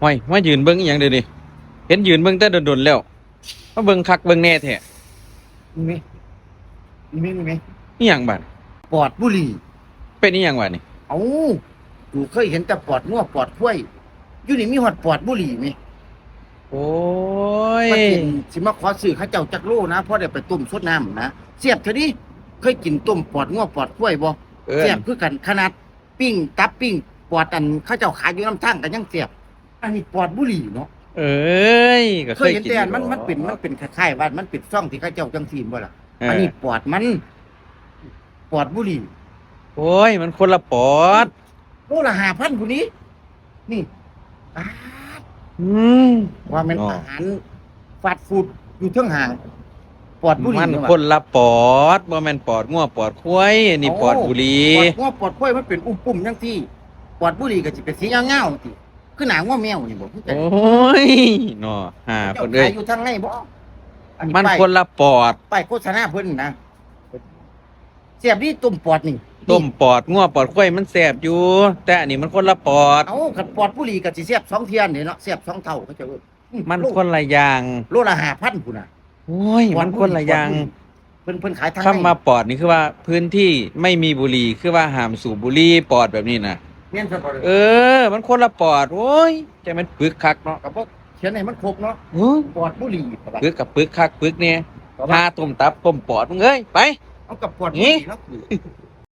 ຫ້ວຍ ມາຢືນເບິ່ງອີ່ຫຍັງດຽວນີ້? ເຫັນຢືນເບິ່ງແຕ່ດົນໆແລ້ວ ມາເບິ່ງຄັກເບິ່ງແນ່ແທ້. ນີ້ແມ ນີ້ແມ ນີ້ແມ ອີ່ຫຍັງບາດ? ປອດບຸຫຼີ່. ເປັນອີ່ຫຍັງບາດນີ້? ເອົ້າ ກູເຄີຍເຫັນແຕ່ປອດງົວປອດຄວາຍ ຢູ່ນີ້ມີຮອດປອດບຸຫຼີ່ແມ. ໂອ້ຍ ມາກິນ ຊິມາຂໍຊື້ເຂົາເຈົ້າຈັກໂລນະ ພໍໄດ້ໄປຕົ້ມສົດນ້ຳນະ ແຊບເທື່ອເດ. ເຄີຍກິນຕົ້ມປອດງົວປອດຄວາຍບໍ່? ເອີ ແຊບຄືກັນ ຂະໜາດ ປີ້ງຕັບປີ້ງປອດ ອັນເຂົາເຈົ້າຂາຍຢູ່ນຳທາງກໍຍັງແຊບ. ອັນນີ້ປອດບຸຫຼີ່ເນາະ. ເອີຍ ກໍເຄີຍກິນຢູ່ດອກ. ເຄີຍເຫັນແຕ່ອັນມັນ ມັນເປັນ ມັນເປັນຄ້າຍໆວ່າມັນເປັນຊອງທີ່ເຂົາເຈົ້າຈັ່ງຊີ້ບໍ່ລະ? ເອີ ອັນນີ້ປອດມັນ ປອດບຸຫຼີ່. ໂອ້ຍ ມັນຄົນລະປອດ. ໂລລະຫ້າພັນພຸ້ນນີ້. ນີ້ ປາດ ອືມ ວ່າແມ່ນ ເນາະ ອາຫານຟາດຟູດຢູ່ເທິງຫ້າງ ປອດບຸຫຼີ່. ມັນຄົນລະປອດ ບໍ່ແມ່ນປອດງົວປອດຄວາຍ ອັນນີ້ ໂອ້ ປອດບຸຫຼີ່. ປອດງົວປອດຄວາຍມັນເປັນອຸ້ມປຸ້ມຈັ່ງຊີ້ ປອດບຸຫຼີ່ກໍຊິເປັນສີຍາວໆ ຈັ່ງຊີ້ ຄືໜ້າງົວແມວນີ້ບໍ່? ໂອ້ຍ ເນາະ ຫາເພິ່ນເອີຍ ເຈົ້າຂາຍຢູ່ທາງໃນບໍ່? ອັນນີ້ ມັນຄົນລະປອດ ປ້າຍໂຄສະນາເພິ່ນນະ. ແຊບເດ ຕົ້ມປອດນີ້ ຕົ້ມປອດງົວປອດຄວາຍມັນແຊບຢູ່ ແຕ່ອັນນີ້ມັນຄົນລະປອດ. ເອົ້າ ຄັນປອດບຸຫຼີ່ກໍຊິແຊບສອງເທື່ອນີ້ເນາະ ແຊບສອງເທົ່າ ເຂົາເຈົ້າເອີ້ນ. ອືມ ມັນຄົນລະຢ່າງ. ໂລລະຫ້າພັນພຸ້ນນະ. ໂອ້ຍ ມັນຄົນລະຢ່າງ. ເພິ່ນ ເພິ່ນຂາຍທາງໃນ. ຄຳວ່າປອດນີ້ຄືວ່າພື້ນທີ່ໄມ່ມີບຸຫຼີ່ ຄືວ່າຫ້າມສູບບຸຫຼີ່ ປອດແບບນີ້ນະ. ແມ່ນຊັ້ນບໍ່? ເອີ ມັນຄົນລະປອດ. ໂອ້ຍ ຈັ່ງແມ່ນປຶກຄັກເນາະ. ກໍບໍ່ຂຽນໃຫ້ມັນຄົບເນາະ. ອື ປອດບຸຫຼີ່ ປຶກກໍປຶກຄັກປຶກແນ່ ຫາຕົ້ມຕັບຕົ້ມປອດ ມຶງເອີຍ ໄປ. ເອົາ ກໍປອດບຸຫຼີ່ເນາະ.